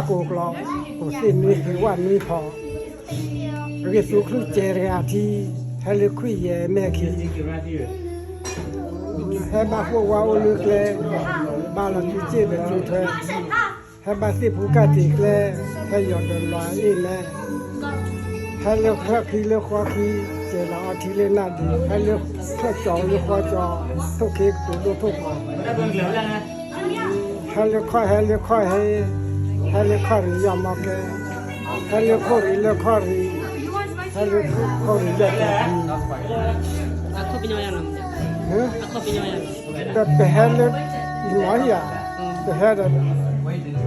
ကိၢ်ကျီၤ, ကိၢ်သ့ၣ်နွံဃ့ဝၣ်နွံဖီၣ်, ဂ့ၢ်သူချုးစဲးတဂၤထံ, ဟဲလၢခွံယဲၢ်မဲာ်ခံ, ဟဲဘၣ်ဃိၣ်ဝါအိၣ်လၢကျဲ, ဘၣ်လီၤစုစ့ၣ်ဒီးစုထွဲ, ဟဲဘၣ်သ့ၣ်ဖူကၣ်တံာ်ကျဲ, ဟဲယီၤဒီးလွၤအ့ၣ်မဲ, ဟဲလၢချၢၣ်ခံလၢဃီခံ, စဲးလီၤအီထံလၢနၢ်ဒံး, ဟဲလၢချၢၣ်ကၠီၤလၢဃီကၠီၤ, ထိၣ်ခ့ကတိၤဒိၣ်ထိၣ်ကီၤ ဟဲလၢခီၣ်ဟဲလၢခီၣ်ဟဲ, ဟဲလၢခီၣ်ရံၣ်ယီၢ်မီကဲ, ဟဲလၢခိၣ်ရံၣ်လၢခီၣ်ရံၣ်, ဟဲလၢခိၣ်ရံၣ်ယီၢ်ကၠီၤပူၤ, ဒီးပဟဲလၢ မီၤဧါ, ပဟဲဒီး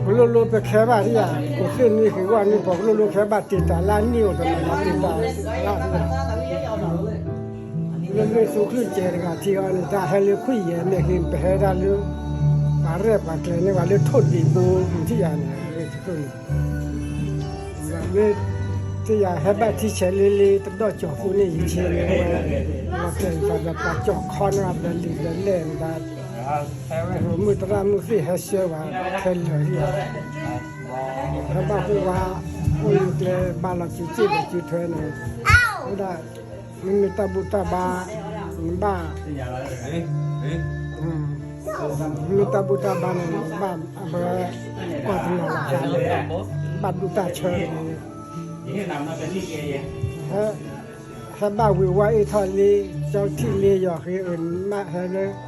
ကလိလိပခဲဘၣ်ဧါ, ကိၢ်သ့ၣ်နွံဃ့ဝၣ်နွံဖီၣ် ကလိလိခဲဘၣ်တ့ၢ်တၢ်လၢနံၣ်အိၣ်တနီၤ တ့ၢ်တၢ်လၢနံၣ်အိၣ်တနီၤတ့ၢ်တၢ်လၢ လၢဂ့ၢ်သူချုးစဲးတဂၤထံအီၤန့ၣ် တၢ်ဟဲလၢခွံယဲၢ်မဲာ်ခံ ပဟဲဒၣ်လၢ ပှၤရဲၣ်ပှၤကျဲၤန့ၢ်ဝဲလၢထိၣ်ဒံးဘိထံၣ်ယၤန့ၣ် ဂ့ၢ်တဖျၢၣ်န့ၣ် လၢ ထံၣ်ယၤဟဲဘၣ်ထံဆဲးလ့လ့ တဒီၣ်ကၠီၤသူန့ၣ်ယဆ့န့ၣ်ဝဲ, လီၤတဲာ်ယသးဒီးပှၤကၠီၣ်ခီန့ၢ်အီၤဒီးလံာ်ဒီးလဲၢ်န့ၣ်ဒီး ရိၣ်မုၣ်သရၣ်မုၣ်သ့ၣ်ဟဲဆှၢဝဲခဲလၢာ်န့ၣ်, ဟဲဘၣ်ဃိၣ်ဝါ အိၣ်လၢကျဲ ဘၣ်လီၤစုစ့ၣ်ဒီးစုထွဲန့ၣ်, အိၣ်ဒၣ် မ့မ့ၢ်တၢ်ဘူၣ်တၢ်ဘါ နဘၣ် မ့မ့ၢ်တၢ်ဘူၣ်တၢ်ဘါန့ၣ် နဘၣ်အဝဲ ကွၢ်တနီၤလီၤသးန့ၣ် ဘၣ်ဒူၣ်တၢ်ဆၢန့ၣ် ဟဲဘၣ်ဝ့ၤဝါအ့ၣ်ထီၣ်လ့ ကၠီထံၣ်လ့ယီၤဃ့အၢ နဘၣ်ဟဲလၢ မ့မ့ၢ်ဒ်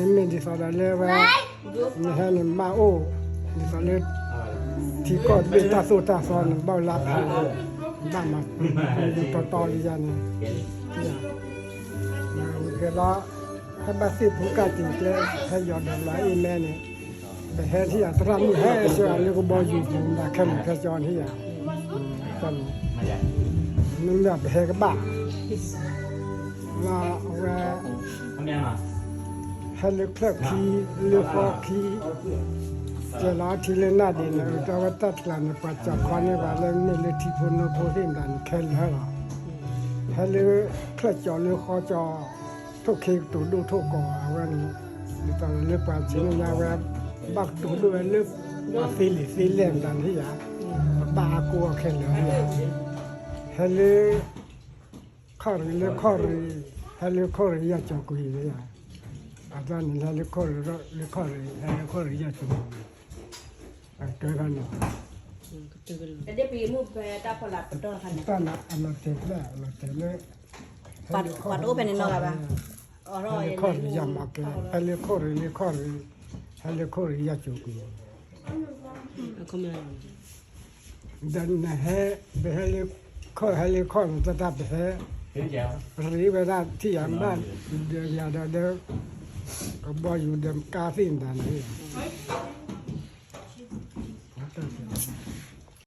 သိးဒီးလၢဝဲ နဟဲန့ၣ် နဘၣ်အိၣ် ဒ်သိးလၢ ထံကီၢ်တဘ့ၣ်တၢ်သိၣ်တၢ်သီန့ၣ် ဘၣ်ဝဲလၢအဖးလီၤ နဘၣ်မၤတီတီလံယၤန့ၣ် ကဲလီၤ ဟဲဘၣ်သ့ၣ်ဖူကၣ်တံာ်ကျဲ ဟဲယီၤဒီးလီၤအ့ၣ်မဲန့ၣ် ပဟဲထံၣ်ယၤသရၣ်မုၣ်ဟဲဆှၢအီၤလၢ ကဘီယူၤပူၤ မၤခဲလၢာ်ခဲဆ့ထံၣ်ယၤ မ့မ့ၢ်ပဟဲကဘၣ် လၢအဝဲ ဟဲလၢချၢၣ်ခံ လၢဃီခံ ကဲလီၤထံလၢနၢ်ဒံးန့ၣ် အတၢ်ဝဲတၢ်ကျးန့ၣ် ပှၤကၠီၣ်ခီန့ၢ်ပှၤလၢမ့ၢ်လၢထံဖိနိဖိသ့ၣ်မတၤန့ၣ် ခဲလၢာ်လီၤ ဟဲလၢချၢၣ်ကၠီၤလၢဃီကၠီၤ ထိၣ်ခ့ကတိၤဒိၣ်ထိၣ်ကီၤအဝဲန့ၣ် ဒ်သိးလၢပှၤဆ့ၣ်နီၤညါဝဲ ဘၣ်ကတိၤဒိၣ်ဝဲလၢပှၤသ့လံာ်သ့လဲၢ်မတၤန့ၣ်ယၤ ပဘၣ်အါကိးအီၤခဲလၢာ်လီၤ ဟဲလၢ ခီၣ်ရံၣ်လၢခီၣ်ရံၣ် ဟဲလၢခီၣ်ရံၣ်ယီၢ်ကၠီၤကွံာ်လၢယၤ အတၢ်န့ၣ် ဟဲလၢခီၣ်ရံၣ်လၢခီၣ်ရံၣ် ဟဲလၢခီၣ်ရံၣ်ယီၢ်ကၠီၤကွံာ် အကဲခီန့ၣ် တၢ်န့ၣ် အလီၤတဲာ်ဖျဲၣ် အလီၤတဲာ်လၢ ဟဲလၢခီၣ်ရံၣ် ဟဲလၢခီၣ်ရံၣ်ယီၢ်မၤကဲ ဟဲလၢခီၣ်ရံၣ်လၢခီၣ်ရံၣ် ဟဲလၢခီၣ်ရံၣ်ယီၢ်ကၠီၤကွံာ် ဒီးနဟဲ ပဟဲလၢခီၣ် ဟဲလၢခီၣ်န့ၣ် တၢ်တၢ်ပဟဲ ရ့ဝဲဒၣ်ထံၣ်ယၤဘၣ် ဒီးယၤဒီးလၢ ကဘီယူၤဒီးကါသ့ၣ်မတၤန့ၣ်